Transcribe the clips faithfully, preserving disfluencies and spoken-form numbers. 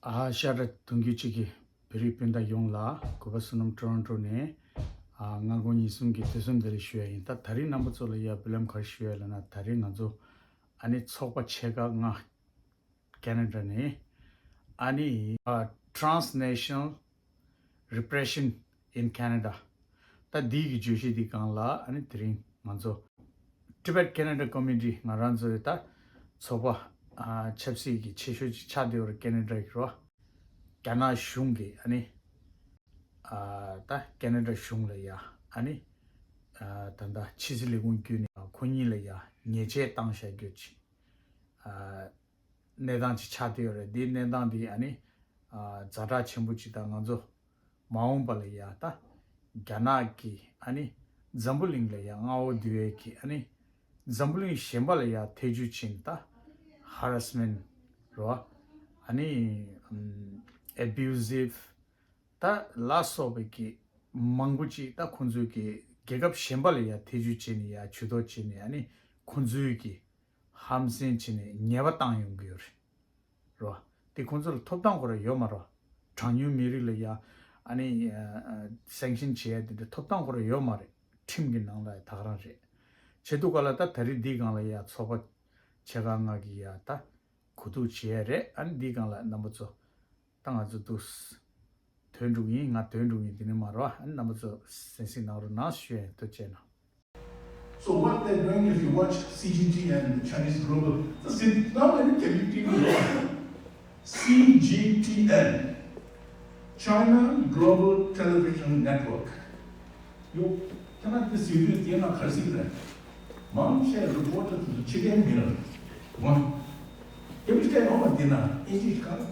ཨ་ཤ་ར་དུང་རྒྱུད་གཅིག་གི་བོད་རིགས་སྤུན་ཟླ་ཡོངས་ལ་གུས་པ་བསོད་ནམས་ཊོ་རོན་ཊོ་ནས་ཨ་སྔ་དགོང་ཉིན་གསུམ་གྱི་དུས་གསུམ་བདེ་ལེགས་ཞུ་ཡ་ཡིན། ད་ད་རིང་རྣམ་པ་ཚོ་ལ་ཡ་དཔེ་ལམ་ག་རེ་ཞུ་ཡ་ལབ་ན། ད་རིང་ང་ཚོ་ཨ་ནི་ཚོགས་པ་ཆེ་ཁག་ལྔ་ཁེ་ན་ཌ་ནས་ཨ་ནི་ཨ་Transnational Repression in Canada ད་འདི་གི་བརྗོད་གཞི་འདི་སྒང་ལ་ཨ་ནི་དེ་རིང་ང་ཚོ་Tibet Canada Committee ང་རང་ཚོའི་ད་ཚོགས་པ་ཨ་ཆབ་སྲིད་ཀྱི་ཆེ་ཤོས་ཅིག་ཆགས་བསྡད་ཡོད་རེད། ཁེ་ན་ཌ་གི་རོ། རྒྱ་ནག་གཞུང་གིས་ཨ་ནི་ཨ་ད་ཁེ་ན་ཌ་གཞུང་ལ་ཡ་ཨ་ནི་ཨ་ད་ལྟ་ཕྱི་སྲིད་ལས་ཁུངས་བརྒྱུད་ནས་ཁོ་གཉིས་ལ་ཡ་ཉེས་ཆད་བཏང་བཞག་རྒྱུ་ཅིག་ཨ་གནས་སྟངས་ཅིག་ཆགས་བསྡད་ཡོད་རེད། འདིའི་གནས་སྟངས་འདི་ཨ་ནི་ཨ་ཛ་དྲག་ཆེན་པོ་ཅིག་དང་ང་ཚོ་མ་འོངས་པ་ལ་ཡ་ད་རྒྱ་ནག་གིས་ཨ་ནི་འཛམ་བུ་གླིང་ལ་ཡ་མངའ་འོག་བསྡུ་ཡས་ཀྱི་ཨ་ནི་འཛམ་བུ་གླིང་གཞན་པ་ལ་ཡ་ཐེ་ཇུས་བྱས་ནས་ད་ཧ་ར་སི་མེན་ཊི་རོ། ཨ་ནི་ཨམ་ཨེ་བིའུ་སིབ་ད་ལ་སོགས་པའི་གི་མང་པོ་ཅིག་ད་ཁོང་ཚོའི་གི་རྒྱལ་ཁབ་གཞན་པ་ལ་ཡ་ཐེ་ཇུས་བྱས་ནས་ཡ་ཇུས་གཏོགས་བྱས་ནས་ཨ་ནི་ཁོང་ཚོའི་གི་ཧམ་སེམས་བྱས་ནས་ཉེས་པ་བཏང་ཡོང་གི་ཡོད་རེད་རོ། དེ་ཁོང་ཚོ་ལ་ཐོབ་ཐང་ཁོ་རང་ཡོད་མ་རོ། གྲངས་ཉུང་མི་རིགས་ལ་ཡ་ཨ་ནི་སེང་ཤིན་བྱེད་ཡ་དེ་འདྲ་ཐོབ་ཐང་ཁོ་རང་ཡོད་མ་རེད། ཁྲིམས་ཀྱི་ནང་ལ་ད་ག་རང་རེད། བྱེད་དུས་ག་ལ་ད་ད་རེས་འདིའི་སྒང་ལ་ཡ་ཚོགས་པ་ཆེ་ཁག་ལྔ་གིས་ཡ་ད་གོ་བསྡུར་བྱེད་ཡ་རེད། ཨ་ནི་འདིའི་སྒང་ལ་རྣམ་པ་ཚོ་ད་ང་ཚོ་འདུག་སེ་ཐོན་འགྲོ་གི་ཡིན། ང་ཐོན་འགྲོ་གི་ཡིན། དེ་ནས་མ་རོ། ཨ་ནི་རྣམ་པ་ཚོ་གསན་གཟིགས་གནང་རོགས་གནང་ཞུ་ཡ་ཡིན། ཐུགས་རྗེ་གནང་། So what they're doing, if you watch C G T N, the Chinese Global, the C- not any K B T V, C G T N, China Global Television Network. You cannot this you do the Karsi. Mom share reported to the chicken dinner. One. Every time over dinner, it is kind of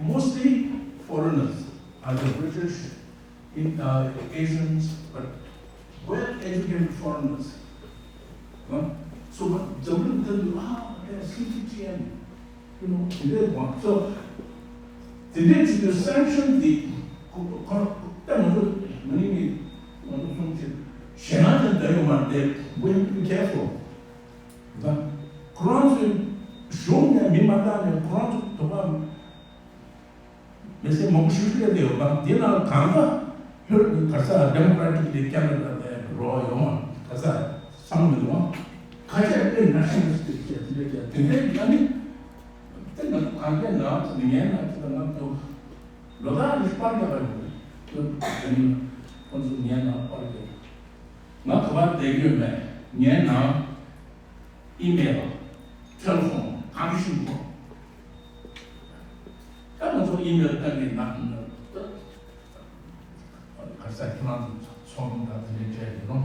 Mostly foreigners, either British, in, uh, Asians, but well-educated foreigners. Huh? So what the real tell you, ah, they're C G T N, you know, they want. So they need to sanction the, we have to be careful. ཁོ་རང་ཚོའི་གཞུང་ནས་མི་མ་བཏང་ནས་ཁོ་རང་ཚོ་དོ་པ་མི་སེར་མང་པོ་ཞིག་སླེབས་ཡོད་པ་འདི་ལ་གང་ག་ལྷོད་ག་ས་Democratic Canada དེ་རོ་ཡོང་བ་ག་ས་བསམ་མི་འདུག་ཁ་ཆད་དཔེ་ན་ཤིང་སྟེ་ཆད་དེ་འདྲ་དེ་འདྲའི་ཡ་ནི་དེ་ང་ཚོ་གང་ག་ན་ངན་ན་དེ་ང་ཚོ་ལོ་ད་རིག་པར་ཡག་པ་ཡོད་དེ་ནི་ཁོང་ཚོ་ངན་ན་པར་ཡོད། ང་ག་པར་བསྡད་ཡོད་མེད་ངན་ན། ཨི་མེལ། ཊེ་ལེ་ཕོན་གང་ཞིག་གོ། ད་ང་ཚོ་ཨི་མེལ་བཏང་གི་ནང་ད་ག་ས་ཁྱེད་རང་ཚོ་ཚོགས་འདུ་དང་དེ་འདྲ་བྱས་ཡོད་ནོ།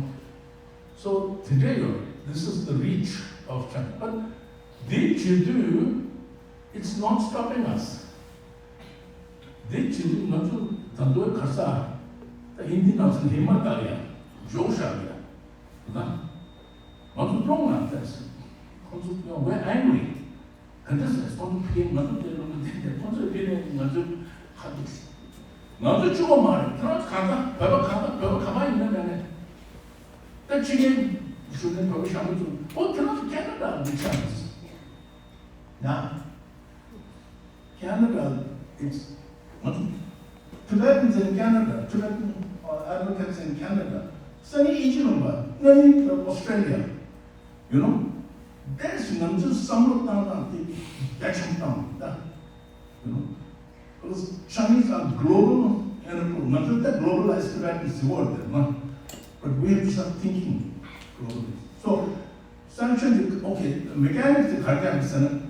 So དེ་འདྲ་ཡོད། This is the reach of China. But འདི་བྱེད་དུས it's not stopping us. འདི་བྱེད་དུས་ང་ཚོ་ད་དུང་ག་ས་ད་ཧིན་དི་ནང་ཚོ་ལྷན་མ་ལྟ་ཡ་འཇོག་བཞག་ཡ་ད། ང་ཚོ་ཀྲོང་ང་ལྟས། ཁོང་ཚོ་ཡང་we're angry. ག་འདྲ་ཟེར་སོང་ཕི་ང་ཚོ་དེ་ལོ་ན་དེ་དེ་ཁོང་ཚོས་ཕི་ནས་ང་ཚོ་ཁ་ཐུག་ང་ཚོ་བཅུག་པ་མ་རེད། ཁྱེད་རང་གང་ག་བོད་པ་གང་ག་བོད་པ་ག་པ་ཡིན་ན་ནས་ནས་ད་ཕྱི་རྒྱལ་གཞུང་ནས་བོད་པ་ཞང་པོ་ཚོ་ཨོ་ཁྱེད་རང་ཚོ་ཁེ་ན་ཌ་འདི་ཆགས་ན། Canada, it's Tibetans in Canada, Tibetan uh, advocates in Canada. Sani Ijinumba, Nani Australia. You know, that's Namju Samrutana, the Dachantanta. You know, because Chinese are global, and Namju the globalized Tibetans, the word, no? But we have to start thinking globally. So, sanction, okay, the mechanics, the Kenya,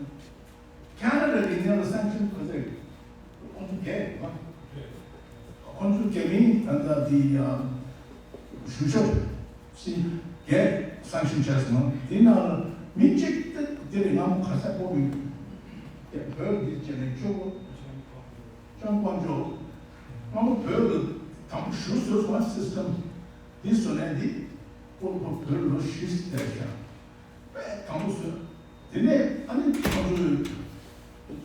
Canada གི་ངོས་ལ་སེང་ཤིན་ཁོ་ཚོས་ཁོང་ཚོ་རྒྱལ་ཡོད་པ། ཁོང་ཚོ་རྒྱ་མིའི་ད་ལྟ་དེ་ཞུ་ཕྱོགས་སི་རྒྱལ་སེང་ཤིན་བྱས་སོང་། དེ་ནང་ལ་མི་གཅིག་དེ་དེ་རིང་སྔ་མོ་ག་ས་ཕོག་གི་དེ་བོད་འདི་བྱས་ནས་ཆོག་གོ། ཅང་ཀོང་ཇོ་སྔ་མོ་བོད་ལ་དང་པོ་ཞུ་བཟོས་སོང་། སིས་ཊམ་འདི་བཟོ་ནས་འདི་ཁོ་ཁོ་བོད་ལོ་བཞི་བསྡད་ཤག་དཔེ་དང་པོ་བཟོས། དེ་ནས་ཨ་ནི་ཁོང་ཚོས་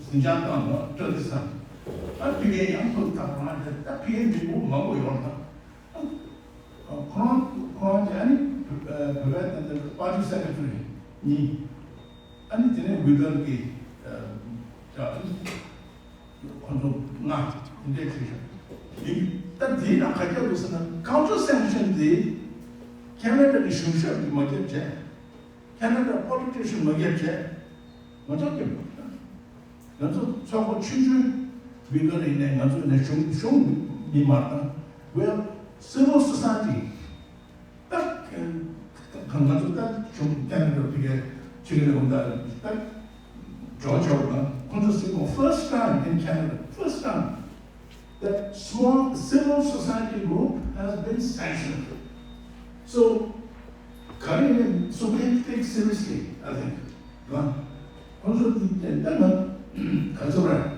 ཟིང་ཆ་བཏང་ནོ་སྤྲོད་དེ་ས། ཨ་ཕི་ལན་ཡང་ཁོ་ད་རང་རེད། ད་ཕི་ལན་མི་བུ་མང་པོ་ཡོང་ད། ཁོ་རང་ཁོ་རང་གི་ཨ་ནི་བོད་པའི་ད་ལྟ་པར་ཊི་སེ་ཀེ་ཊ་རི་གཉིས། ཨ་ནི་དེ་ནས་ཝི་ཏར་གི་ད་ཨ་ནི་ ཁོང་ཚོ་ལྔ་དེ་འདྲས་བྱས་ཤག་ཡིན། ད་དེའི་ནང་ག་རྒྱབ་འདུག་ཟེར་ན། counter sanction དེ་ཁེ་ན་ཌ་གི་གཞུང་ཞབས་ཀྱིས་མ་བརྒྱབ་བྱས། ཁེ་ན་ཌ་པོ་ལི་ཊི་ཤན་མ་བརྒྱབ་བྱས། ང་ཚོ་སྐྱོན་མ་རེད། ང་ཚོ་ཚོགས་པ་ཆུང་ཆུང་བི་གར་ཡིན་ནའི་ང་ཚོ་ནས་གཞུང་གཞུང་མི་མ་བཏང་། We are civil society. ད་ང་ཚོ་ད་གཞུང་ཁེ་ན་ཌ་ཕ་གིར་ཕྱི་རྒྱལ་ལ་འོང་ད་ད་འགྲོ་ཆོག་ན་ཁོང་ཚོ་སྲིད་སྐྱོང་first time in Canada, first time that small civil society group has been sanctioned. So, Karen, so we take seriously, I think. ཁོང་ཚོ་དེ་ལྟ་ན་ག་ཚོད་རེད།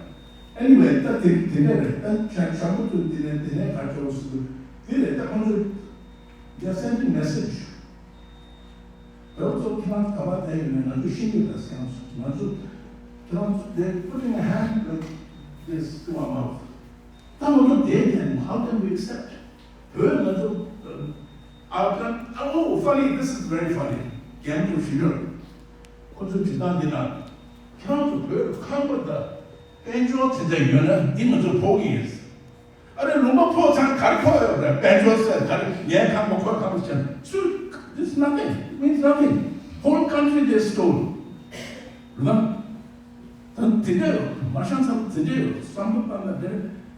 Anyway, ད་དེ་དེ་ནས་རེད། ད་ཆ་ཆ་མོ་ཚོ་དེ་ནས་དེ་ནས་ག་ཚོད་སུ་དེ་རེད། ད་ཁོང་ཚོ they are sending message. དེ་ཚོ་ཁྱེད་རང་ག་པར་བསྡད་ཡོད་ན་ང་ཚོ་ཤེས་ཀྱི་རེད་ཟེར་ཡང་སོང་། ང་ཚོ་ཁྱེད་རང་ཚོ they putting a hand like this to our mouth. ད་ང་ཚོ་དེ་དེ་how can we accept? བོད་ང་ཚོ་ཨ་ཀ་ཨ་ཨོ་funny, this is very funny. རྒན་དུ་ཞིག་ཡོད། ཁོ་ཚོ་བྱེད་སྟངས་འདི་ན་ཁྱེད་རང་ཚོ་བོད་ཁང་པ་དང་དཔལ་འབྱོར་དེ་འདྲ་ཡོད་ན་འདི་ང་ཚོ་ཕོག་གི་ཡིན། ཨ་རེ་ལུང་པ་ཕོག་ཚང་གར་ཕོག་ཡོད་རེད། དཔལ་འབྱོར་ཟེར་གར་ངའི་ཁང་པ་ཁོའི་ཁང་པ་ཟེར་སུ། This is nothing, means nothing. Whole country they stole. རེད་ད། དེ་འདྲ་ཡོད་མ་ཤང་ཚང་དེ་འདྲ་ཡོད་བསམ་བློ་བཏང་ན་དེ་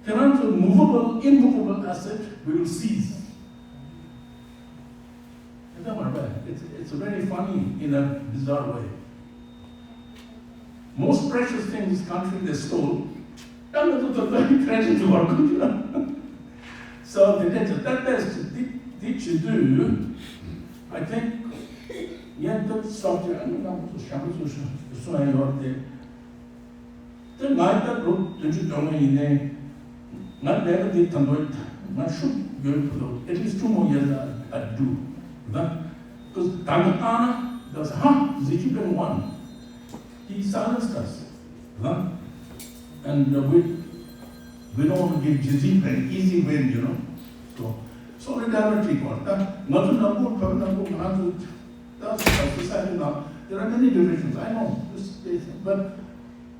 ཁྱེད་རང་ཚོ་movable, immovable asset we will seize. དེ་འདྲ་མ་རེད། It's, it's very funny in a bizarre way. Most precious thing this country they stole. ད་ང་ཚོ་ད་ལྟ་precious to our country. So དེ་འདྲ་ཚོ་ད་ལྟ་འདི་འདི་བྱེད་དུས། I think ངས་ད་སོགས་ཀྱི་ཨ་ནི་ང་ཚོ་ཞང་ཚོ་གསུང་ཡ་ཡོད་དེ། དེ་ང་ད་ལོ་བདུན་ཅུ་དོན་ལྔ་ཡིན་ནའི་ང་ལས་ཀ་འདི་ད་དུང་ང་ཤུགས་ཡོད་ཕུ་ལོ། At least two more years I, I do. ད་ད་ང་ད་ན་ད་ཧ་ཟི་ཅི་ཕིང་won. He silenced us. Huh? And uh, we, we don't want to give Xi Jinping easy win, you know. So, solidarity for that. Ngatu Nambu, Paru Nambu, Ngatu, that's a society now. There are many divisions, I know. This, this, but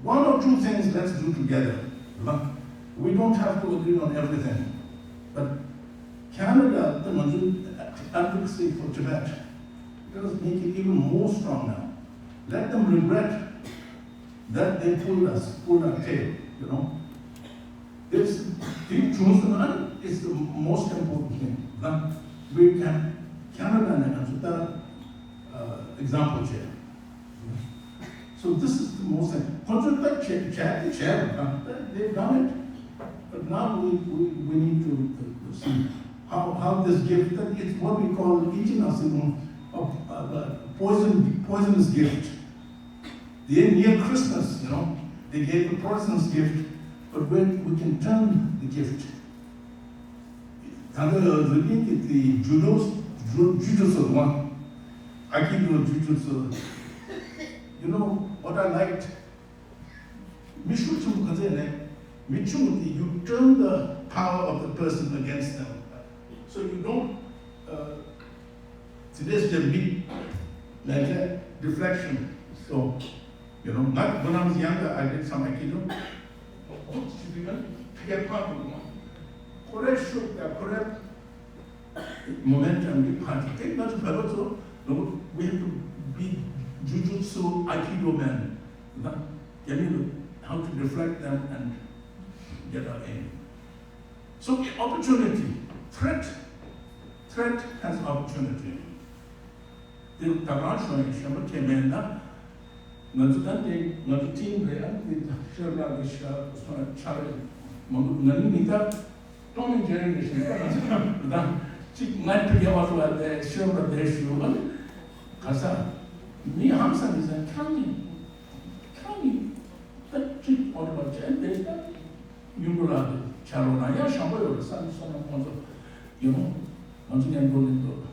one or two things let's do together. Huh? We don't have to agree on everything. But Canada, the Ngatu advocacy for Tibet, let us make it even more strong now. Let them regret that they pulled us, pulled our tail, you know. This thing, Chungsunan is the most important thing. Now, we can, Canada and Sudan, uh, example chair. So this is the most thing. Concentrate chair, chair, chair, uh, they've done it. But now we, we, we need to, to see how, how this gift, that it's what we call eating us, you know, of, uh, the poison, poisonous gift. They near Christmas, you know, they gave a person's gift, but when we can turn the gift. ད་ལྟ་རི་ལིང་གི་དེ་ཇུ་ཌོ་ཇུ་ཇུ་ཇུ་ཚོ་དང་ཨ་ཀི་ཌོ་ཇུ་ཇུ་ཚོ། You know what I liked? མི་ཤུགས་ཆེན་པོ་ག་ཚད་ནས་མི་ཆུང་དེ། You turn the power of the person against them. So you don't, uh, Today's the big, like that, deflection. So, you know, not when I was younger, I did some Aikido. Correct shoot, correct momentum, you can't take much better. So, no, we have to be jujutsu Aikido men. You know, how to deflect them and get our aim. So, opportunity, threat, threat has opportunity. དེ་ད་གང་བྱུང་ཡང་ཞེན་པ་ཁྱད་མེད་ན། ང་ཚོ་ད་དེ་ང་ཚོ་ཊིམ་རེད། ཨ་ནི་ཤར་ལ་གི་ཤ་སོང་ཆ་རེད། མང་པོ་ང་ནི་མི་ད་ཏོང་ནི་ཇེ་རི་ནི་ཞེན་པ་ང་ཚོ་ད་ཅིག་ང་ཕི་གེ་བ་ཚོ་ལ་དེ་ཤར་ལ་དེ་ཞུ་ལ་ནི་ག་ས་མི་ཧམ་ས་མི་ས་ཁྱང་ནི་ཁྱང་ནི་ད་ཅིག་ཨོ་ནི་བ་ཅན་དེ་ད་ཉུང་པོ་ལ་ཆ་རོགས་ན་ཡང་ཞང་པོ་ཡོད་རེད་ས་མི་སོང་ན་ཁོང་ཚོ་ཡོད་མོ་ང་ཚོ་ཉན་འགྲོ་ནི་འདུག་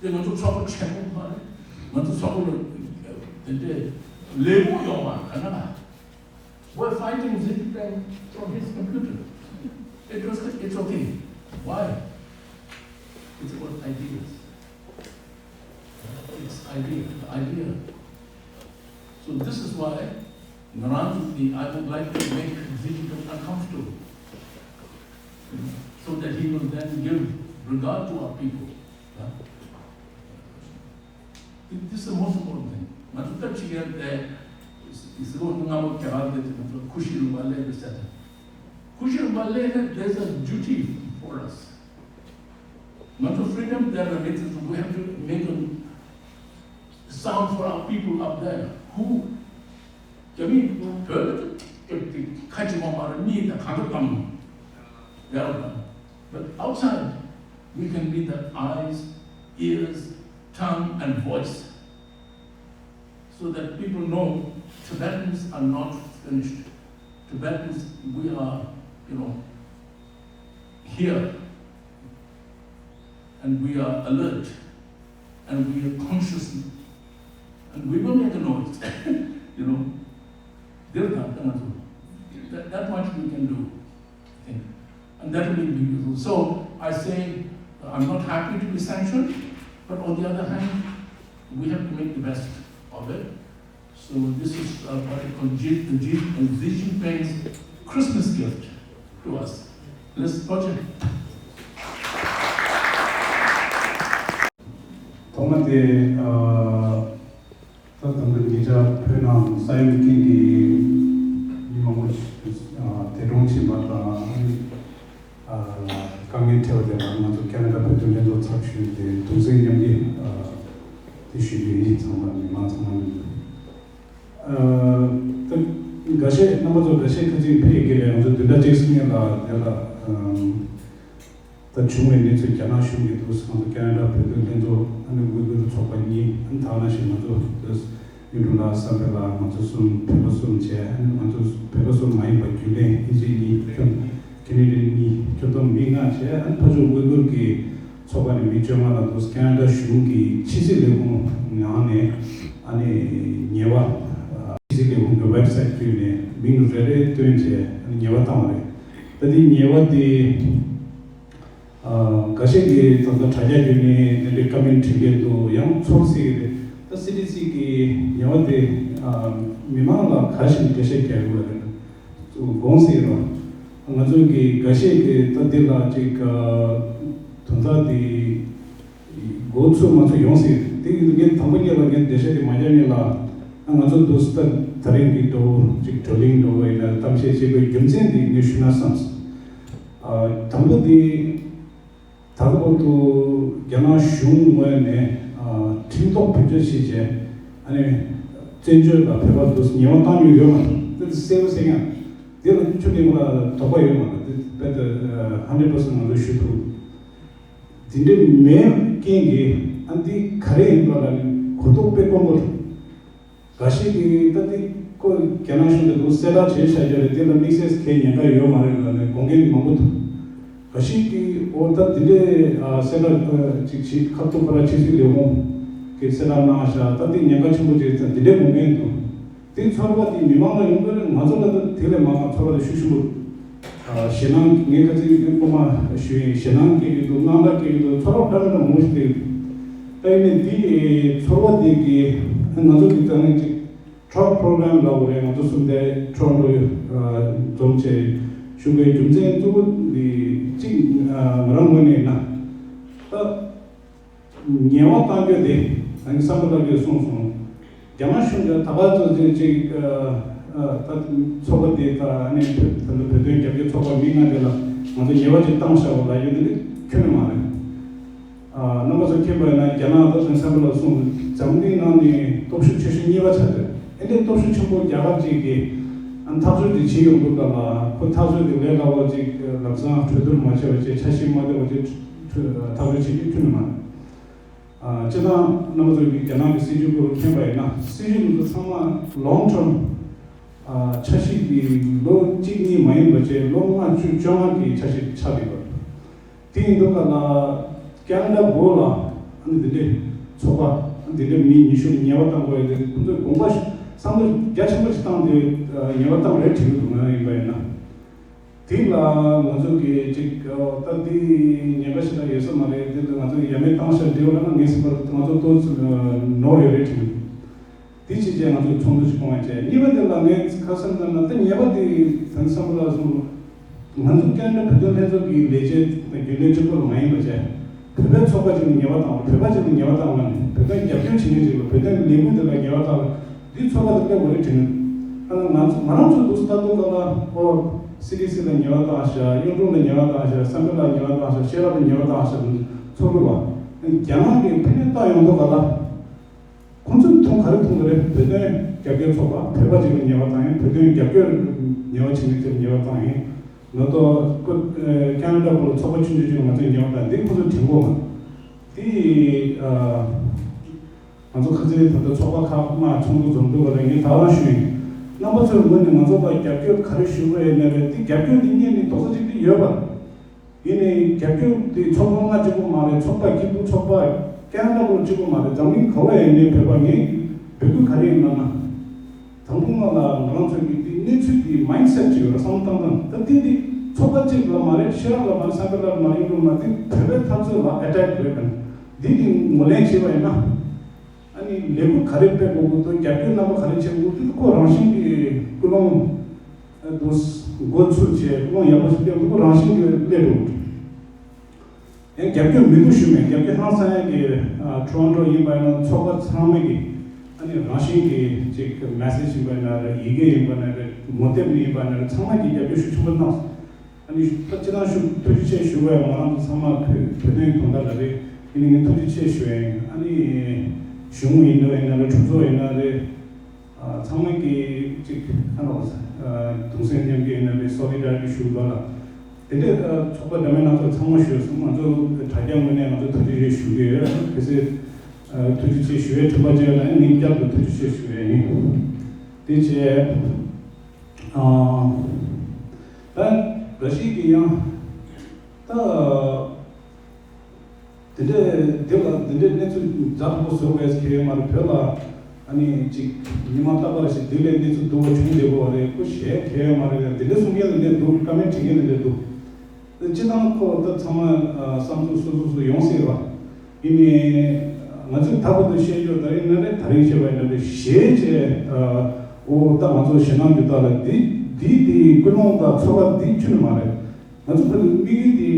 དེ་ང་ཚོ་ཚོགས་པ་ཆེན་པོ་མ་རེད། ང་ཚོ་ཚོགས་པ་ལ་དེ་འདྲའི་ལས་ཁུངས་ཡོང་བ་ག་ན་ལ། We're fighting Xi Jinping from his computer. It was, it's okay. Why? It's about ideas. It's idea, the idea. So this is why Ngarang, the, I would like to make Xi Jinping uncomfortable so that he will then give regard to our people. Yeah? This is the most important thing. ང་ཚོ་སྟབས་ཤིག་ཡར་དེ་ཟི་ལོ་ལྔ་པོ་རྒྱ་གར་དེ་ང་ཚོ་ཁུ་ཤི་ལུང་པ་ལས་རེད་ཟེར་ཏེ། ཁུ་ཤི་ལུང་པ་ལས་རེད། There's a duty for us. ང་ཚོ་freedom there are, we have to make a sound for our people up there who རྒྱ་མི་བོད་ཁ་ཆེ་མ་མ་ར་གཉིས་དང་གང་ག་དང་། They are done. But outside, we can be the eyes, ears, tongue, and voice so that people know Tibetans are not finished. Tibetans, we are, you know, here, and we are alert, and we are conscious, and we will make a noise. You know, there are that, that much we can do, I think. And that will be beautiful. So I say, uh, I'm not happy to be sanctioned, but on the other hand, we have to make the best of it. So this is, uh, what I call Xi, Xi, Xi Jinping's Christmas gift to us. Let's watch it. ཐོག་མ་དེ། ཨ། ད་དང་པོ་ཉེ་ཆར་བོད་ནང་ས་ཡོམ་རྐྱེན་གྱིས་མི་མང་པོ་ཞིག་ཨ། འདས་གྲོངས་ཕྱིན་པ་དང་། ཨ། དཀའ་ངལ་འཕྲད་པ་དེ་ལ་ང་ཚོ་ཁེ་ན་ཌ་བོད་དོན་ལྷན་ཚོགས་ཚབ་ཞུས་ཏེ་གདུང་སེམས་མཉམ་སྐྱེད་ཨ། དེ་ཞུ་རྒྱུ་ཡིན། ཚང་མ་མི་མང་ཚང་མ་ལ། ཨ། ད་འགའ་ཤས་རྣམ་པ་ཚོ་འགའ་ཤས་ཁ་ཅིག་ཕེབས་ཀྱི་རེད། ང་ཚོ་བདུན་ཕྲག་གཅིག་སྔོན་ལ་དེ་ལ། ཨམ། ད་བྱུང་བའི་གནས་ཚུལ་རྒྱ་ནག་གཞུང་གིས་འདུག་ང་ཚོ་ཁེ་ན་ཌ་བོད་དོན་ལྷན་ཚོགས། ཨ་ནི་ཝི་གུར་ཚོགས་པ་གཉིས། ཨ་ནི་ད་ག་ནང་བཞིན་ང་ཚོ་གཡུ་སྒྲོན་ལགས། བསམ་འཕེལ་ལགས། ང་ཚོ་གསུམ། བོད་པ་གསུམ་བྱས། ཨ་ནི་ང་ཚོ་བོད་པ་གསུམ་མ་ཡིན་པ་རྒྱུན་ལས་དབྱིན་ཇི་གཉིས། ཁྱོན་ཁེ་ནེ་ཌི་ཡན་གཉིས། ཁྱོན་བསྡོམས་མི་ལྔ་བྱས། ཨ་ནི་ཕར་ཕྱོགས་ཝི་གུར་གྱི་ཚོགས་པ་ནས་མི་བཅོ་ལྔ་ལ་འདུག་ཁེ་ན་ཌ་གཞུང་གི་ཕྱི་སྲིད་ལས་ཁུངས་ནང་ནས་ཨ་ནི་ཉེས་པ། ཕྱི་སྲིད་ལས་ཁུངས་ཀྱི་ཝེབ་སའིཊ་བརྒྱུད་ནས་མིང་རེ་རེ་བཏོན་བྱས་ཨ་ནི་ཉེས་པ་བཏང་བ་རེད། ད་དེ་ཉེས་པ་དེ། ཨ། འགའ་ཤས་ཀྱིས་ད་ལྟ་དྲ་རྒྱ་བརྒྱུད་ནས་དེ་འདྲའི་ཀ་མེན་བྲིས་བསྡད་འདུག་ཡང་ཚོར་སྲིད་ཀྱི་རེད། ད་སི་ཌི་སི་གི་ཉེས་པ་དེ། ཨ། མི་མང་ལ་ག་བཞིན་འགྲེལ་བཤད་རྒྱག་དགོས་རེད། དགོངས་སྲིད་རོགས། ང་ཚོ་གི་འགའ་ཤས་ཀྱིས་ད་འདི་ལ་ཅིག་ཨ། དོན་དག་འདི་མགོ་ཚོས་མ་ཚོས་ཡོང་སྲིད། དེ་ཡིན་དུས་ངས་དང་པོ་ཉིད་ལ་ངས་འགྲེལ་བཤད་དེ་མ་རྒྱག་སྔོན་ལ། ང་ཚོ་འདུག་སེ་ད་ད་རིང་གི་འགྲོ་ཅིག་བགྲོ་གླེང་འགྲོ་བ་ཡིན་ན་གཏམ་བཤད་བྱེད་དགོས་རྒྱུ་མཚན་འདི་ངས་ཞུ་ན་བསམས། ཨ། དང་པོ་འདི་ད་ལྟ་བར་དུ་རྒྱ་ནག་གཞུང་ངོས་ནས། ཨ། ཁྲིམས་ཐོག་བེད་སྤྱོད་བྱས་བྱས། ཨ་ནི་བཙན་བྱོལ་ལ་བོད་པ་འདུག་སེ་ཉེས་པ་བཏང་མྱོང་ཡོད་མ་རེད། དེ་གསལ་པོ་གསལ་རྐྱང་། དེ་ལ་ཁྱོན་ནས་ང་ལ་དོགས་པ་ཡོད་མ་རེད། དེ་དཔེ་ད་ཧན་ཌེ་རེད་པར་སེན་ཊི་ང་ཚོས་ཞུ་ཐུབ། དེ་འདྲ་མེད་རྐྱེན་གྱིས་ཨ་འདི་ག་རེ་ཡིན་པ་ལ་ནི་གོ་རྟོགས་དཔེ་དཀོན་པོ་རེད། འགའ་ཞིག་གིས་ད་འདི་ཁོ་རྒྱ་ནག་གཞུང་གིས་འདུག་གསལ་བསྒྲགས་བྱས་བཞག་རྒྱུ་རེད། དེ་ལ་དམིགས་བསལ་གང་ཡང་ཉེན་ཁ་ཡོད་མ་རེད་ལབ་ནས་དགོངས་མཁན་མང་པོ་འདུག་འགའ་ཞིག་གིས་འོ་ད་འདི་འདྲའི་ཨ་གསལ་བསྒྲགས་ཨ་ཅིག་བྱེད་ཁ་ཐུག་པ་ར་ཕྱི་སྲིད་ལས་ཁུངས་ཀྱིས་གསལ་བསྒྲགས་གནང་བཞག་ད་འདི་ཉེན་ཁ་ཆེན་པོ་ཅིག་རེད་ཟེར་འདི་འདྲའི་དགོངས་མཁན་འདུག་དེ་ཚོར་བ་དེ་མི་མང་ལ་ཡོང་དགོས་རེད། ང་ཚོ་ལ་ད་དེ་ལས་མང་བ་ཚོར་བ་དེ་ཤུགས་ཆེན་པོ། ཨ་ཞེད་སྣང་། ངས་ཁ་ཚིག་ངས་སྐུལ་མ་ཞུས་ཡིན། ཞེད་སྣང་སྐྱེ་གི་འདུག་དངངས་སྐྲག་སྐྱེ་གི་འདུག་ཚོར་བ་འདྲ་མི་འདྲ་མང་པོ་ཞིག་སྐྱེ་གི་འདུག་ད་ཡིན་ནའི་དེ་ཚོར་བ་དེ་གི་ང་ཚོ་གི་ད་ནི་ཅིག་ཊཱལཀ་པོ་རོ་གྷ་རམ་ལབ་དགོས་རེད། ང་ཚོ་གསུམ་དེ་ཊོ་རོན་ཊོ་འཛོམས་བྱས་ཞུ་དགོས་རྒྱུ་མཚན་གཙོ་བོ་དེ་གཅིག་ང་རང་ངོས་ནས་ཡིན་ན་ད། ཉེས་པ་གཏང་རྒྱུ་དེ་ད་ནི་བསམ་བློ་བཏང་རྒྱུ་གསུངས་སོང་། རྒྱ་ནག་གཞུང་གིས་ད་ག་ཚོད་ཅིག་ཅིག་ཨ་ད་ཚོགས་པ་དེ་ད་ནི་ད་ལྟ་བོད་དོན་རྒྱབ་སྐྱོར་ཚོགས་པ་མི་ལྔ་དེ་ལ་ང་ཚོ་ཉེས་པ་ཅིག་བཏང་བཞག་པ་ལབ་རྒྱུ་དེ་ཁྱོན་ནས་མ་རེད། ཨ་རྣམ་པ་ཚོ་མཁྱེན་པ་ཡིན་ན་རྒྱ་ནག་ད་དེང་སང་ལ་གསུངས། འཛམ་གླིང་ནང་ནས་སྟོབས་ཤུགས་ཆེ་ཤོས་གཉིས་པ་ཆགས་ཡོད། ཨེ་འདྲའི་སྟོབས་ཤུགས་ཆེན་པོ་རྒྱ་གར་ཅིག་གིས་ཨ་འཐབ་རྩོད་དེ་བྱེད་ཡོང་དུས་སྐབས་ལ་ཁོ་འཐབ་རྩོད་དེ་ལས་སླ་པོ་ཅིག་ལམ་སང་གྲོས་བསྡུར་མ་བྱས་པ་བྱས། འཆར་གཞི་མ་བཏོན་པ་བྱས་འཐབ་རྩོད་བྱེད་རྒྱུ་ཁྱོན་ནས་མ་རེད། ཨ་སྤྱིར་བཏང་རྣམ་པ་ཚོ་གིས་རྒྱ་ནག་གི་སྲིད་ཇུས་སྐོར་མཁྱེན་པ་ཡིན་ན། སྲིད་ཇུས་འདི་ཚོ་ཚང་མ་ལོང་ཊརམ། ཨ་འཆར་གཞི་འདི་ལོ་གཅིག་གཉིས་མ་ཡིན་པ་བྱས་ལོ་ལྔ་བཅུ་བཅོ་ལྔ་གི་འཆར་གཞི་ཆགས་བསྡད་པ་རེད། དེ་ཡིན་དུས་ཀ་ལ་ཁེ་ན་ཌ་སྒོ་ལ་ཨ་ནི་འདི་འདྲའི་ཚོགས་པ་འདི་འདྲའི་མི་ཉི་ཤུ་ལ་ཉེས་པ་བཏང་དགོས་ཡོད་དེ། ཁོང་ཚོས་དགོངས་པ་བསམ་བློ་རྒྱ་ཆེན་པོ་ཞིག་བཏང་སྟེ་ཉེས་པ་བཏང་རེད་དྲན་གྱི་འདུག་ང་ཡིན་པ་ཡིན་ན། དེ་ལ་ང་ཚོ་གིས་ཅིག་ཨོ་ད་འདི་ཉེན་ཁ་ཞེ་དྲག་ཡོད་ས་མ་རེད། འདི་ལ་ང་ཚོ་ཡ་མེད་བཏང་བཞག་འགྲིག་པ་ལབ་ན་ངའི་སེམས་པར་ང་ཚོ་ཏོག་ཙམ་ནོར་ཡོད་རེད་དྲན། དེ་བྱས་རྗེས་ང་ཚོས་ཚོགས་འདུ་ཞིག་སྐོང་བ་བྱས། གཉིས་པ་དེ་ལ་ངས་ཁ་སང་ལྟར་ན་ད་ཉེས་པ་དེ་ད་བསམ་བློ་སོང་། ང་ཚོ་ཀན་ཌ་བོད་དོན་ལྷན་ཚོགས་ཀྱི་ལས་བྱེད་དང་རྒྱུན་ལས་གཅིག་པོ་ལ་མ་ཡིན་པ་བྱས། བོད་པའི་ཚོགས་པ་ཅིག་ལ་ཉེས་པ་བཏང་བ། བོད་པ་ཅིག་ལ་ཉེས་པ་བཏང་བ་ནི། བོད་དོན་རྒྱབ་སྐྱོར་བྱེད་མཁན་ཅིག་ལ། བོད་དོན་ལས་འགུལ་དེ་ལ་ཉེས་པ་བཏང་བ། འདི་ཚོགས་པ་དེ་སླེབས་དགོས་རེད་དྲན། ཨ་ནི་ང་ཚོ་ང་རང་ཚོ་འདུག་སེ་ལྟ་དུས་སྐབས་ལ། ཨོ། སི་ཌི་སི་ལ་ཉེས་པ་བཏང་ཤག་གཡུང་དྲུང་ལ་ཉེས་པ་བཏང་ཤག་བསམ་འཕེལ་ལ་ཉེས་པ་བཏང་ཤག་ཤེས་རབ་ལ་ཉེས་པ་བཏང་ཤག་ཚོགས་དགོས་པ། རྒྱ་ནག་གིས་ཕན་ནུས་བཏང་ཡོང་དུས་སྐབས་ལ། ཁོང་ཚོས་མཐོང་ག་རེ་མཐོང་གི་རེད། བོད་དོན་རྒྱབ་སྐྱོར་ཚོགས་པ་བོད་པ་ཅིག་ལ་ཉེས་པ་བཏང་ཡིན། བོད་དོན་རྒྱབ་སྐྱོར་ཉེས་པ་བྱེད་མཁན་དེར་ཉེས་པ་བཏང་ཡིན། མ་གཏོགས་ཁོ་ཨ་ཁེ་ན་ཌ་སྐོར་ལ་ཚོགས་པ་ཆུང་ཆུང་ཅིག་ལ་ང་ཚོས་ཉེས་པ་བཏང་། འདི་ཁོ་ཚོས་དྲན་དགོས་མ་རེད། དེ་ཨ་ང་ཚོ་ཁ་སང་ད་ལྟ་ཚོགས་པ་ཁག་མར་ཚོགས་འདུ་འཛོམས་འདུག་ག་ལ། ངས་ད་རང་ཞུས་ཡིན། རྣམ་པ་ཚོས་ངོས་ནས་ང་ཚོ་ལ་རྒྱབ་སྐྱོར་ག་རེ་ཞུ་དགོས་ཡིན་ན་རེད། དེ་རྒྱབ་སྐྱོར་འདི་རྙེད་ནས་རྡོག་རྩ་གཅིག་སྒྲིལ་ཡོད་པ། ཡིན་ནའི་རྒྱབ་སྐྱོར་དེ་ཚོགས་པ་ལྔ་གཅིག་པོ་མ་རེད། ཚོགས་པ་སྐྱིད་སྡུག་ཚོགས་པ་ཀན་ཌ་པོ་གཅིག་པོ་མ་རེད། འཛམ་གླིང་ག་བ་ཡིན་ནའི་བོད་པ་ངས་འབོད་སྐུལ་ག་རེ་ཡིན་ལབ་ན། དང་པོ་ང་ལ་ང་རང་ཚོ་གི་དེ་གནས་ཚུལ་དེ་མའིན་སེཊ་ཅིག་ཡོད་རེད། བསམ་བློ་བཏང་སྟངས་ད་དེ་དེ་ཚོགས་པ་གཅིག་ལ་མ་རེད། ཤེས་རབ་ལ་མ་རེད། བསམ་འཕེལ་ལ་མ་རེད། གཡུང་དྲུང་མ་རེད། དེ་བོད་པའི་འཐབ་རྩོད་ལ་ཨེ་ཊེག་རེད་དང་། འདི་དེ་ངོས་ལེན་བྱས་པ་ཡིན་ན། ཨ་ནི་ལས་འགུལ་ག་རེ་སྤེལ་དགོས་ཀྱི་འདུག་རྒྱབ་སྐྱོར་རྣམ་པ་ག་རེ་བྱེད་དགོས་ཀྱི་འདུག་ཁོ་རང་བཞིན་གྱིས་ཀུན་སློང་དུ་འགོ་ཚུགས་བྱས། ཀུན་སློང་ཡག་པོ་ཞིག་སྤེལ་དགོས། ཁོ་རང་བཞིན་གྱིས་སླེབས་འགྲོ་གི་འདུག་ཡང་རྒྱབ་སྐྱོར་མི་འདུག་ཞུ་མེད། རྒྱབ་སྐྱོར་ཧང་སང་ཡག་གི་ཊོ་རོན་ཊོ་ཡིན་པ་ཡིན་ན་ཚོགས་པ་ཚང་མ་གི་ཨ་ནི་རང་བཞིན་གྱིས་ཅིག་མེ་སེ་ཇི་ཡིན་པ་ཡིན་ན་རེད། ཡི་གེ་ཡིན་པ་ཡིན་ན་རེད། མུ་སྟེགས་ནས་ཡིན་པ་ཡིན་ན་རེད། ཚང་མ་གིས་རྒྱབ་སྐྱོར་ཤུགས་ཆེན་པོ་གནང་། ཨ་ནི་ད་སྤྱིར་བཏང་ཞུ་ཐུགས་རྗེ་ཆེ་ཞུ་བའི་ང་རང་ཚོ་ཚང་མ་བོད་བོད་དོན་དོན་དག་ལ་རེད། ཡིན་ནའི་ངས་ཐུགས་རྗེ་ཆེ་ཞུ་ཡིན། ཨ་ནི་གཞུང་ཡིན་ན་ཡིན་ན་རེད། གྲོས་ཚོགས་ཡིན་ན་རེད། ཨ་ཚང་མ་གིས་ཅིག་ཨ་ནི་ཨ་གདུང་སེམས་མཉམ་སྐྱེད་ཡིན་ན་རེད། སོ་ལི་ཌར་ཊི་ཞུ་བ་ལ་དེ་འདྲའི་ཨ་ཚོགས་པ་འདྲ་མིན་སྣ་ཚོགས་ཚང་མ་ཞུས་སོང་། ང་ཚོ་དྲ་རྒྱ་ངོས་ནས་ང་ཚོ་ཐུགས་རྗེ་ཆེ་ཞུ་གི་ཡོད། གལ་སྲིད་ཨ་ཐུགས་རྗེ་ཆེ་ཞུ་བའི་དྲན་པ་བརྗེད་ན་ངས་བསྐྱར་དུ་ཐུགས་རྗེ་ཆེ་ཞུ་ཡ་ཡིན། དེ་བྱས། ཨ། ད་ར་ཤི་ཡ་གི་ཡང་ད་དེ་འདྲའི་དེ་ལ་དེ་འདྲའི་གནས་ཚུལ་ཛ་དྲག་པོ་བཟོ་དགོས་ཁེལ་ཡོད་མ་རེད། བོད་ལ་ཨ་ནི་ཅིག་ཉི་མ་རྟག་པར་ཞིག་དེ་ལས་གནས་ཚུལ་སྡུག་པ་བྱུང་བསྡད་དགོས་པ་རེད། ཁོ་ཞེ་ཁེལ་ཡོད་མ་རེད། དེ་འདྲ་གསུང་མཁན་ལ་འདྲ་འདུག་ཀ་མེན་ཊི་བྲིས་མཁན་ལ་འདྲ་འདུག་སྤྱིར་བཏང་ཁོ་ད་ཚང་མ་ཨ་བསམ་ཚུལ་སོ་སོ་སོ་ཡོང་སྲིད་པ། ཡིན་ནའི་ང་ཚོས་ད་བར་དུ་བཤད་རྒྱུ་ད་རིང་ན་རེ་ད་རིང་བཤད་པ་ཡིན་ན་རེ་ཞེས་བྱས། ཨ་འོ་ད་ང་ཚོ་ཞེད་སྣང་རྒྱུ་དག་ལ་འདི་འདི་འདི་ཀུན་སློང་དང་ཚོར་བ་འདི་ཁྱོན་ནས་མ་རེད། ང་ཚོ་བོད་དོན་དམིགས་ཡུལ་འདི་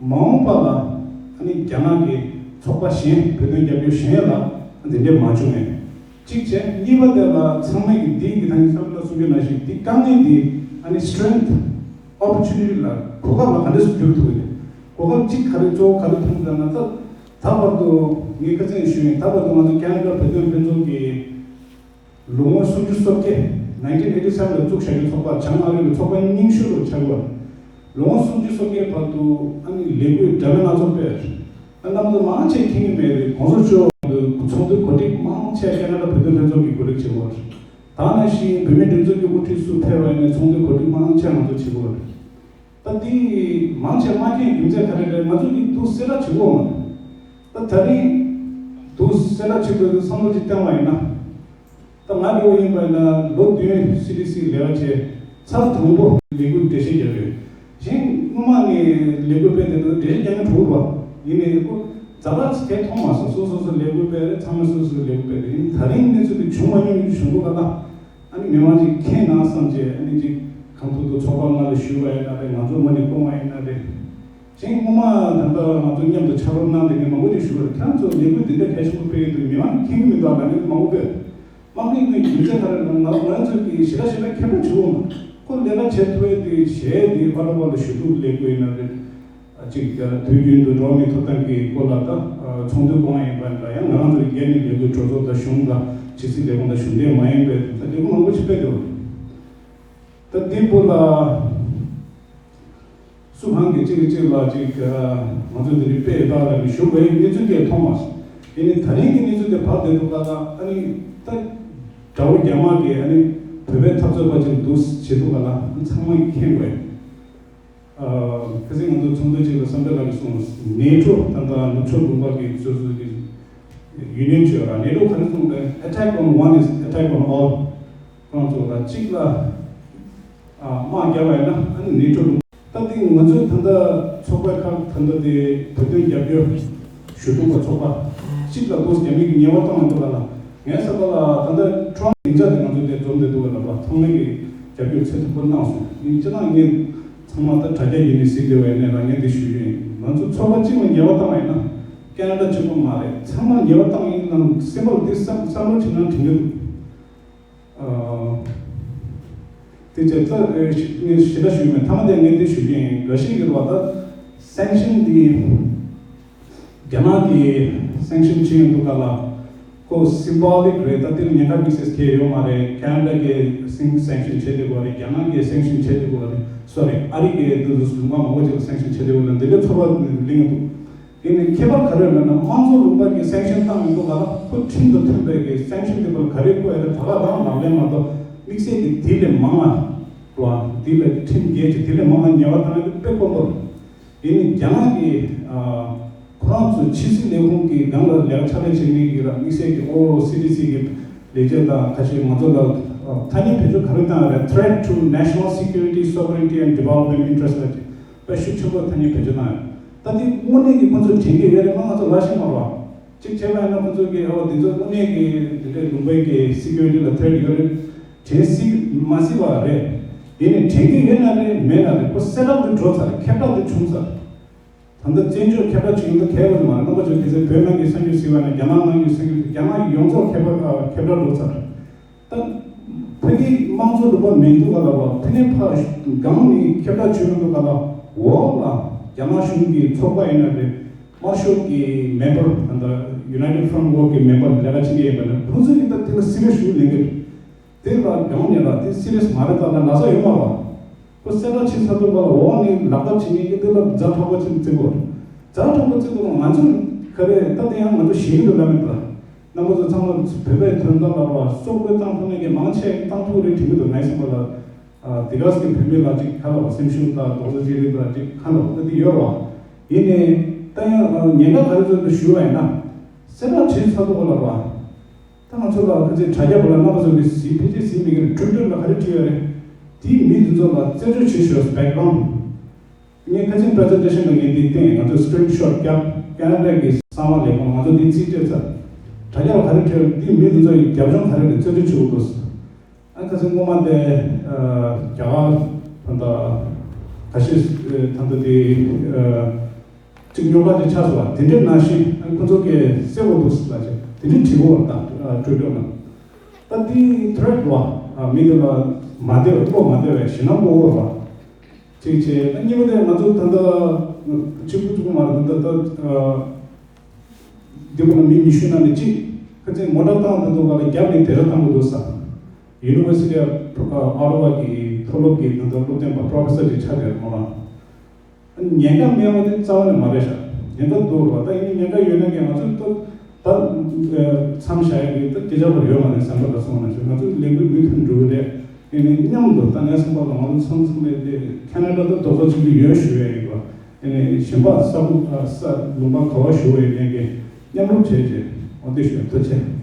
མ་འོངས་པ་ལ་ཨ་ནི་རྒྱ་ནག་གི་ཚོགས་པ་གཞན་བོད་དོན་རྒྱབ་སྐྱོར་གཞན་ལ་འདི་འདྲས་མ་བྱུང་ནས། གཅིག་བྱས། གཉིས་པ་དེ་ལ་ཚང་མས་ཀྱི་འདི་གི་ཐང་གི་བསམ་བློ་གསུང་རྒྱུ་ནང་བཞིན་འདི་དཀའ་ངལ་འདི་ཨ་ནི་སི་ཊེང་ཐི་ཨོ་པོར་ཅུ་ནི་ཊི་ལ་གོ་སྐབས་ལ་ག་འདྲས་སུ་བསྒྱུར་ཐུབ་ཀྱི་རེད། གོ་སྐབས་གཅིག་ག་རེ་གཙོ་བོ་ག་རེ་མཐོང་ད་ན། ད་ད་བར་དུ་ངས་ཁ་སང་ཞུས་ཡིན། ད་བར་དུ་ང་ཚོ་ཁེ་ན་ཌ་བོད་དོན་ལྷན་ཚོགས་ཀྱི་ལོ་ངོ་སུམ་ཅུ་སོ་བརྒྱད། ནའིན་ཊིན་ཨེ་ཊི་སེ་བེན་ལ་བཙུགས་བཞག་པའི་ཚོགས་པ་བྱང་ཨ་རི་ལ་ཚོགས་པ་རྙིང་ཤོས་ལ་ཆགས་པ། ལོ་ངོ་སུམ་ཅུ་སོ་བརྒྱད་བར་དུ་ཨ་ནི་ལས་འགུལ་འདྲ་མིན་སྣ་ཚོགས་སྤེལ། ཨ་རྣམ་པ་མང་ཆེ་མཁྱེན་གྱི་མེད་རེད། གོང་ས་མཆོག་གི་ཚོགས་འདུའི་གོ་སྒྲིག་མང་ཆེ་ཁེ་ན་ཌ་བོད་དོན་ལྷན་ཚོགས་ཀྱིས་གོ་སྒྲིག་བྱེད་དགོས་རེད། ད་ནང་བཞིན་བོད་མིའི་སྒྲིག་འཛུགས་ཀྱི་དབུ་ཁྲིད་སུ་ཕེབས་པ་ཡིན་ནའི་ཚོགས་འདུའི་གོ་སྒྲིག་མང་ཆེ་ང་ཚོ་བྱེད་དགོས་རེད། ད་འདི་མང་ཆེ་མ་མཁྱེན་རྒྱུ་མཚན་ག་རེ་རེད། ང་ཚོ་གིས་འདུག་གསལ་བསྒྲགས་བྱེད་དགོས་མ་རེད། ད་ད་རིང་འདུག་གསལ་བསྒྲགས་བྱེད་དགོས་དུས་བསམ་བློ་ཅིག་བཏང་བ་ཡིན་ན། ད་ང་འདྲ་བོ་ཡིན་པ་ཡིན་ན་ལོ་བདུན་སི་ཌི་སི་ལས་ཀ་བྱས། ཚར་དང་པོ་ལས་འགུལ་འགྲེལ་བཤད་རྒྱབ་ཡོད། གཞན་སྔོན་མ་ནས་ལས་འགུལ་སྤེལ་བསྡད་འདུག་འགྲེལ་བཤད་རྒྱབ་མཁན་དྲུག་པ་ཡིན་ནའི་ཁོ་ཛ་དྲག་དེ་མཐོང་མ་སོང་། སོ་སོ་སོ་ལས་འགུལ་སྤེལ་རེད། ཚང་མ་སོ་སོ་ལས་འགུལ་སྤེལ་རེད། ཡིན་ད་རིང་གནས་ཚུལ་དེ་བྱུང་མ་མྱོང་རྒྱུ་བྱུང་འདུག་ག་ད་ཨ་ནི་མི་མང་ཅིག་མཁྱེན་ན་བསམ་བྱས། ཨ་ནི་ཅིག་གང་ཐུབ་ཐུབ་ཚོགས་པ་ལྔ་ལ་ཞུས་པ་ཡིན་ན་རེད། ང་ཚོ་ངོས་ནས་སྐུལ་མ་ཡིན་ན་རེད། གཞན་སྔོན་མ་ད་ལྟ་ང་ཚོ་མཉམ་དུ་ཕྱག་རོགས་གནང་བསྡད་མཁན་མང་པོ་ཅིག་ཞུ་བ་རེད། ཁྱེད་རང་ཚོ་ལས་འགུལ་འདི་འདྲ་གལ་ཆེན་པོ་སྤེལ་ཡོད་དུས་མི་མང་གིས་མཁྱེན་གྱི་མི་འདུག་ལབ་མཁན་མང་པོ་སྤེལ། མ་མཁྱེན་གྱི་རྒྱུ་མཚན་ག་རེ་རེད་ན། ང་ང་ཚོ་གི་ཞེ་དྲག་ཞེ་དྲག་མཁྱེན་པ་བྱུང་ཁོ་ལས་ཀ་བྱེད་ཐུབ་ཡས་དེ་གཞས་དེ་ཕར་ལ་ཕར་ལ་ཞུ་གཏུག་ལས་དགོས་ཡིན་ན་རེད། ཅིག་དུས་རྒྱུན་དུ་འགྲོ་བ་མིའི་ཐོབ་ཐང་གི་སྐོར་ལ་ད་ཚོགས་འདུ་སྐོང་ཡ་ཡིན་པ་འདྲ། ཡང་ང་རང་ཚོའི་སྒེར་ནས་ལས་འགུལ་གྲོས་ཚོགས་དང་གཞུང་དང་ཕྱི་སྲིད་ལས་ཁུངས་དང་གཞུང་འབྲེལ་མ་ཡིན་པའི་ད་ལས་འགུལ་མང་པོ་ཞིག་སྤེལ་འདུག་ད་འདི་པོ་ལ་སུ་གང་གིས་གཅིག་གིས་གཅིག་ལ་ཅིག་ང་ཚོས་འདི་འདྲ་སྤེལ་ཡོད་ད་ལབ་ནས་ཞུ་བའི་གནས་ཚུལ་དེ་མཐོང་མ་སོང་། དེ་ནི་ད་རིང་གི་གནས་ཚུལ་དེ་ཕར་བསྡད་འདུག་ལ། ད་ཨ་ནི་ད་དགྲ་བོ་རྒྱ་དམར་གྱིས་ཨ་ནི་བོད་པའི་འཐབ་རྩོད་པ་ཅིག་འདུག་བྱེད་འདུག་ག་ལ་ཚང་མས་མཁྱེན་དགོས། ཁ་སང་ང་ཚོ་ཚོགས་འདུ་ཅིག་ལ་བསམ་འཕེལ་ལགས་ཀྱིས་གསུངས། ནེ་ཊོ་ད་ལྟ་ནུབ་ཕྱོགས་ལུང་པ་གི་སོ་སོ་གི་ཡུ་ནི་ཡན་ཅིག་ཡོད་ར། ནེ་ཊོ་ག་རེ་གསུངས་རེད། Attack on one is attack on all། ཁོང་ཚོ་ལ་གཅིག་ལ་ཨ་དམག་བརྒྱབ་པ་ཡིན་ན་ཨ་ནི་ནེ་ཊོ་ལུང་། ད་ཐེངས་ང་ཚོའི་ད་ལྟ་ཚོགས་པ་ཁག་ད་ལྟ་དེ་བོད་དོན་རྒྱབ་སྐྱོར་ཞུ་གཏུག་པ་ཚོགས་པ་གཅིག་ལ་ཁོ་རྒྱ་མི་གི་ཉེས་པ་བཏང་འདུག་ག་ལ། ངའི་བསམ་པ་ལ་ད་ལྟ་ཁྲོམ་སྡིངས་ཆ་དེ་ང་ཚོ་དེ་འཛོམས་བསྡད་འདུག་ག་ལ་བ་ཚང་མས་ཀྱི་རྒྱབ་སྐྱོར་ཚད་མཐོ་པོ་གནང་སོང་། ཡིན་ཅི་ན་ངས་ཚང་མ་ད་དྲ་རྒྱ་ཡིན་ནི་གཟིགས་བསྡད་པ་ཡིན་ནའི་ལ་ངས་འདི་ཞུ་རྒྱུ་ཡིན། ང་ཚོ་ཚོགས་པ་གཅིག་ལ་ཉེས་པ་བཏང་བ་ཡིན་ན་ཁེ་ན་ཌ་གཅིག་པོ་མ་རེད། ཚང་མ་ཉེས་པ་བཏང་ཡིན་ནམ་སེམས་པ་ལ་དེ་བསམ་བསམ་བློ་བྱེད་ན་དྲན་གྱི་འདུག་ཨ། དེ་བྱས་ཙང་ངས་ཞེ་དྲག་ཞུས་མེད། མཐའ་མ་དེ་ངས་འདི་ཞུ་རྒྱུ་ཡིན། འགའ་ཞིག་གིས་བ་ད་སེང་ཤིན་འདི་རྒྱ་ནག་གིས་སེང་ཤིན་བྱས་ཡོང་དུས་ག་ལ་ཁོ་སིམ་བོ་ལིག་རེད། ད་དེ་ལ་ཉེན་ཁ་དམིགས་བསལ་གང་ཡང་ཡོད་མ་རེད། ཁེ་ན་ཌ་གིས་སེང་སེང་ཤིན་བྱས་བསྡད་ཡོད་རེད། རྒྱ་ནག་གིས་སེང་ཤིན་བྱས་བསྡད་ཡོད་རེད། སོ་རི། ཨ་རི་གིས་འདི་ཚོ་ལུང་པ་མང་པོ་ཅིག་ལ་སེང་ཤིན་བྱས་བསྡད་ཡོད་རེད། འདི་འདྲའི་ཚོར་བ་གླེང་གི་འདུག་དེ་ནི་ཁྱད་པར་ག་རེ་ཡོད་ལབ་ན། དམངས་གཙོ་ལུང་པ་གིས་སེང་ཤིན་བཏང་ཡོང་དུས་ག་ལ་ཁོ་ཁྲིམས་དང་མཐུན་པའི་གི་སེང་ཤིན་དེ་བར་ག་རེ་བཀོད་ཡོད་རེད། ད་ག་རང་ལག་ལེན་མ་གཏོགས་དམིགས་བསལ་གྱི་དེ་ལས་མང་བ་རེད་བ། དེ་ལས་ཁྲིམས་འགལ་གྱི་དེ་ལས་མང་བ་ཉེས་པ་བཏང་ཡོད་དེ་དཔེ་དཀོན་པོ་རེད། དེ་ནི་རྒྱ་ནག་གིས་ཨ་ཁོ་རང་ཚོ་ཕྱི་སྲིད་ལས་ཁུངས་ཀྱི་སྒང་ལ་ལས་ཀ་ཕྱག་ལས་བྱེད་མཁན་གྱི་ར་དམིགས་བསལ་གྱི་ཨོ་སི་ཌི་སི་གི་ལས་བྱེད་དང་ཁ་ཤས་ང་ཚོ་ལ་ཨ་ཐ་སྙད་བེད་སྤྱོད་ག་རེ་བཏང་ཡོད་རེད། Threat to national security, sovereignty and development interest ལབ་ཅིག་དཔེ་ཤུགས་ཆེན་པོ་ཐ་སྙད་བེད་སྤྱོད་གནང་ཡོད། ད་དེ་དངོས་གནས་ཀྱི་ཁོ་ཚོས་དྲན་གྱི་ཡོད་རེད་མ། ང་ཚོ་ལ་ཤེས་མ་རེད་བ། གཅིག་བྱས་པ་ཡིན་ན་ཁོ་ཚོ་གིས་ཨོ་འདི་ཚོ་དངོས་གནས་ཀྱི་འདི་འདྲའི་ལུང་པའི་གི་སི་ཀིའུ་རི་ཊི་ལ་ཐེ་རེ་ཊི་ཡོད་རེད་དྲན་སྲིད་མ་སྲིད་པ་རེད། ཡིན་ནའི་དྲན་གྱི་ཡོད་ན་རེད་མེད་ན་རེད། ཁོ་གསལ་བསྒྲགས་དེ་འགྲོ་ཚར། ཁྱབ་བསྒྲགས་དེ་བྱུང་ཚར། ད་ལྟ་བཙན་བྱོལ་ཁྱབ་བསྒྲགས་བྱེད་ཡོང་ན་གལ་ཡོད་མ་རེད། རྣམ་པ་ཚོས་གལ་སྲིད་བོད་ནང་གི་གསར་འགྱུར་གཟིགས་པ་ན་རྒྱ་ནག་ནང་གི་གསར་འགྱུར། རྒྱ་ནག་ཡོངས་རྫོགས་ཁྱབ་ཁྱབ་བསྒྲགས་འགྲོ་ཚར། ད་ཕ་གི་དམངས་གཙོ་ལུང་པ་མི་འདུག་ག་ལ་བ། ཕ་གི་ཕ་སྒང་ནས་ཁྱབ་བསྒྲགས་བྱེད་མི་འདུག་ག་ལ། འོག་ལ་རྒྱ་ནག་གཞུང་གི་ཚོགས་པ་ཡིན་ན་རེད། དམར་ཤོག་གི་མེམ་བར་ད་ལྟ་United Front Work གི་མེམ་བར་ལས་ཀ་བྱེད་མཁན་ཡིན་པ་ན་ཁོང་ཚོས་ཀྱི་ད་དེ་ལ་སི་རི་ཡས་ཞུ་ལེན་གི་རེད། དེ་ལ་སྒང་ནས་ལ་དེ་སི་རི་ཡས་མ་རེད་ད་ལ་ན་ཚ་ཡོད་མ་རེད། ཁོ་གསལ་བསྒྲགས་བྱེད་ཚར་དུས་ག་ལ་འོག་ནས་ལག་བསྟར་བྱེད་མཁན་གྱི་དེ་ལ་ཛ་དྲག་པོ་ཅིག་བརྩི་དགོས་རེད། ཛ་དྲག་པོ་བརྩི་དགོས། ང་ཚོས་ག་རེ་ད་དེ་ཡང་ང་ཚོ་ཞེད་ཀྱི་འདུག་ལབ་མེད་ད། རྣམ་པ་ཚོ་ཚང་མ་བོད་པའི་དོན་དག་ལ་རོགས་སྲོག་བློས་བཏང་ཐུབ་མཁན་གྱི་མང་ཆེ་བཏང་ཐུབ་རེད་དྲན་གྱི་འདུག་ངའི་བསམ་པ་ལ། ཨ་དེ་ག་སི་གི་བོད་མི་ལ་ཅིག་ཁ་ལ་བ་སེམས་ཤུགས་དང་རྡོག་རྩ་གཅིག་སྒྲིལ་དང་ཅིག་ཁ་ལ་བ་ད་དེ་ཡོད་རེད་བ། ཡིན་ནའི་ད་ཡང་ཨ་ཉེན་ཁ་ག་རེ་ཚོད་དུ་ཞུ་བ་ཡིན་ན། གསལ་བསྒྲགས་བྱེད་ཚར་དུས་ག་ལ་རོགས། ད་ང་ཚོ་ལ་ཁ་ཚིག་དྲ་རྒྱ་བར་ལ་རྣམ་པ་ཚོ་གི་གཟིགས་ཕལ་ཆེར་གཟིགས་མི་གི་རེད། ཊུའི་ཊར་ལ་ག་རེ་བྲིས་ཡོད་རེད། དེའི་མི་དེ་ཚོ་ལ་རྩད་གཅོད་བྱེད་ཤོག་བྷེག་གྷ་རའུན་ཌི། ངས་ཁ་ཚིག་པྲ་ཛེན་ཊེ་ཤན་ལ་ངས་འདི་བསྟན། ང་ཚོས་སི་ཀི་རིན་ཤོ་ཊི་བརྒྱབ། ཁེ་ན་ཌ་གི་གསང་བ་ལས་ཁུངས་ང་ཚོ་འདི་རྩིས་སྤྲད་ཚར། དྲ་རྒྱ་ལ་ག་རེ་བྲིས་ཡོད་རེད། དེའི་མི་དེ་ཚོ་ཡི་རྒྱབ་ལྗོངས་ག་རེ་རེད། རྩད་གཅོད་བྱེད་དགོས་འདུག་ཨ་ཁ་སང་སྔོན་མ་དེ་ཨ་རྒྱ་གར་ད་ལྟ་ཁ་ཤས་ཨ་ད་ལྟ་དེ་ཨ་གཅིག་རྙོག་དྲ་ཅིག་ཆགས་སོང་བ། དེ་འདྲའི་ནང་བཞིན་ཨ་ཁོ་ཚོ་གིས་སེལ་དགོས་འདུག་ལབ་བྱས་དེ་འདྲའི་བྲིས་ཡོད་རེད། ད་ཨ་ཊུའི་ཊར་ནང་ད་དེ་ཐི་རེ་ཊི་བ་ཨ་མི་དེ་ལ་མ་བདེ་བ་བློ་མ་བདེ་བའི་ཞེད་སྣང་སྤོ་བོར་བ་ཅིག་བྱས། ད་གཉིས་པ་དེ་ང་ཚོ་ད་ལྟ་གཅིག་པུ་གཅིག་པུ་མ་རེད། ད་ལྟ་ད་ཨ་འདི་པོ་ལ་མི་ཉི་ཤུ་ནང་ནས་གཅིག་ཁ་ཚིག་ངོ་སྤྲོད་བཏང་དེ་ཚོ་ག་ལ་རྒྱབ་ནས་དེ་ར་བཏང་གི་འདུག་ས། University of Ottawa གི་མཐོ་སློབ་ཀྱི་ད་ལྟ་སློབ་སྟོན་པ་པྲོ་ཕེ་སར་ཅིག་ཆགས་བསྡད་ཡོད་རེད་མོ་རང་། ཉེན་ཁ་མེད་པ་དེ་རྩ་བ་ནས་མ་རེད་ཤག་ཉེན་ཁ་འདུག་རེད་བ། ད་ཡིན་ནའི་ཉེན་ཁ་ཡོད་ན་ཀྱང་ང་ཚོས་ད་ད་མཚམས་བཞག་ཡ་གི་ད་སྐད་ཆ་བར་ཡོད་མ་རེད་བསམ་པ་ལ་སོང་ན་ཞུ། ང་ཚོས་ལས་འགུལ་མུ་མཐུད་འགྲོ་གི་རེད། ཡིན་ནའི་མཉམ་དུ་ད་ངའི་བསམ་པ་ལ་ང་ཚོ་ཚང་ཚང་མས་དེ་ཁེ་ན་ཌ་ད་རྡོག་རྩ་གཅིག་སྒྲིལ་ཡོད་ཞུ་ཡ་ཡིན་པ། ཡིན་ནའི་གཞན་པ་ས་ཁུལ་ས་ལུང་པ་ག་བ་ཞུ་བ་ཡིན་ནའི་གི་མཉམ་རུབ་བྱས་རྗེས་འོ་དེ་ཞུ་ཡ། ཐུགས་རྗེ་ཆེ།